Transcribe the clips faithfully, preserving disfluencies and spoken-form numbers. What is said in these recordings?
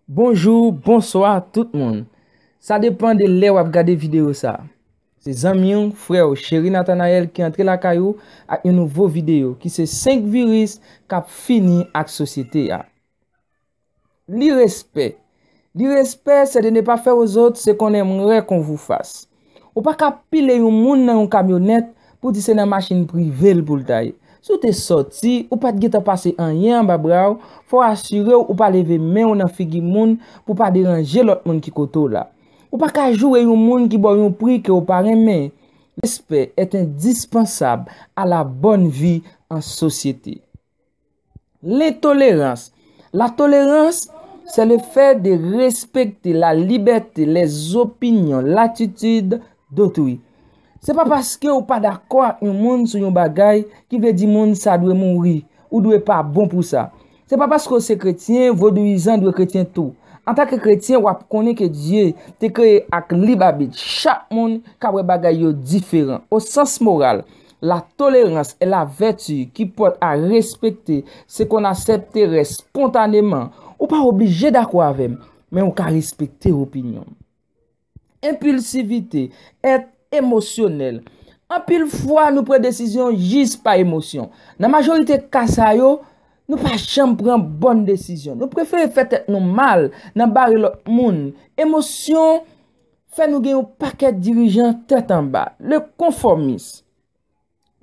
Bonjou, bonswa tout moun. Sa depann de lè w ap gade videyo sa. Se zanmi w, frè w, Cheri Nathanael ki antre lakay ou ak yon nouvo videyo ki se senk viris k ap fini ak sosyete a. Li respè. Li respè, c'est de ne pas faire aux autres ce qu'on aimerait qu'on vous fasse. Ou pa ka pile yon moun nan yon kamyonèt pou di se nan machin prive l pou l ta ye. Si w te sòti, ou pa t gentan pase anyen anba bra w, fò w asire w ou pa leve men w nan figi moun pou w pa deranje lòt moun ki kote w la. Ou pa ka joure yon moun ki ba w yon pri ke w pa renmen. Respect est indispensable à la bonne vie en société. L'intolerance. La tolérance, c'est le fait de respecter la liberté, les opinions, l'attitude d'autrui. Se pa paske ou pa dakò ak yon moun sou yon bagay ki vle di moun sa dwe mouri, ou dwe pa bon pou sa. Se pa paske w se kretyen, vodouyizan dwe kretyen tou. Antanke kretyen, w ap konnen ke Dye te kreye ak lib abit chak moun k ap wè bagay yo diferan. O sans moral, la tolérance est la vertu qui porte à respecter ce qu'on accepterait spontanément. Ou pa oblije dakò avè m, men ou ka respekte opinyon m. Enpilsivite, èt emosyonèl. Anpil fwa, nou pran desizyon jis pa emosyon. Nan majorite ka sa yo, nou pa janm pran bòn desizyon. Nou prefere fè tèt nou mal nan bare lòt moun. Emosyon fè nou gen yon pakèt dirijan tèt anba. Le conformisme.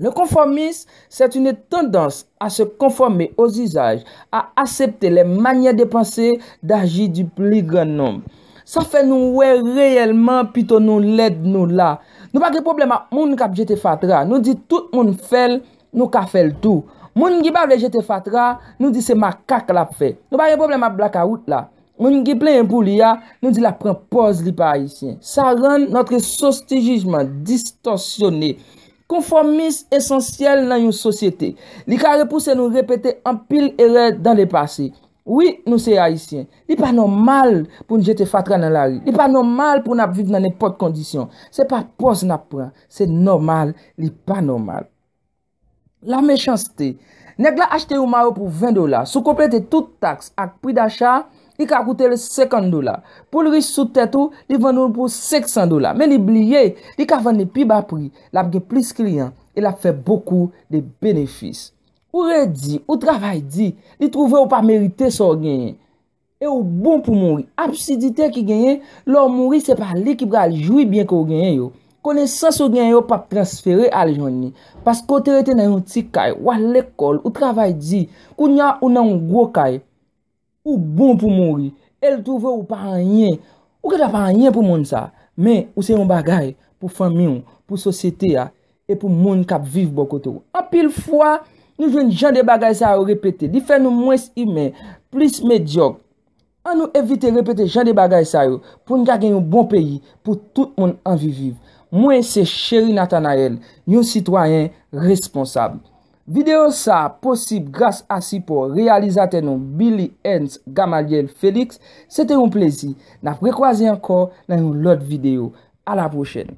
Le conformisme, c'est une tendance à se conformer aux usages, à accepter les manières de penser, d'agir du plus grand nombre. Sa fè nou wè reyèlman pito nou lèd nou la. Nou pa gen pwoblèm ak moun k ap jete fatra. Nou di tout moun fè l, nou ka fè l tou. Moun ki pa vle jete fatra, nou di se makak l ap fè. Nou pa gen pwoblèm ak blakawout la. Moun ki plenyen pou li a, nou di l ap pran pòz li pa ayisyen. Ça rend notre sens du jugement distorsionné. Konfòmis esansyèl nan yon sosyete. Li ka repouse nou repete anpil erè dans le passé. Wi, nou se ayisyen. Li pa nòmal pou n jete fatra nan lari. Li pa nòmal pou n ap viv nan nenpòt kondisyon. Se pa pòz n ap pran. Se nòmal, li pa nòmal. La mechanste. Nèg la achte yon mayo pou ven dola. Si w konplete tout taks ak pri dacha, li ka koute l senkant dola. Pou l rich sou tèt ou, li vann ou l pou senk san dola. Men li bliye, li ka vann li pi ba pri, l ap gen plis kliyan e l ap fè bokou de benefis. Ou redi, ou travay di, li twouve ou pa merite sa w genyen. E ou bon pou mouri. Absidite ki genyen, lè w mouri, se pa li ki pral jwi byen ke w genyen yo. Konesans ou genyen yo p ap transfere al jwenn li. Paske w te rete nan yon ti kay, w al lekòl, ou travay di, kounye a ou nan yon gwo kay. Ou bon pou mouri. E l twouve ou pa anyen. Ou gentan pa anyen pou moun sa. Men, ou se yon bagay pou fanmi w, pou sosyete a, e pou moun k ap viv bò kote w. Anpil fwa, nou jwenn jan de bagay sa yo repete. Li fè nou mwens imen, plis medyòk. An nou evite repete jan de bagay sa yo pou n ka gen yon bon peyi pou tout moun anvi viv. Mwen se Cheri Nathanael, yon sitwayen responsab. Videyo sa a posib gras a sipò reyalizatè nou Billy Ernst Gamaliel Felix. Se te yon plezi. N ap rekwaze ankò nan yon lòt videyo. A la pwochèn.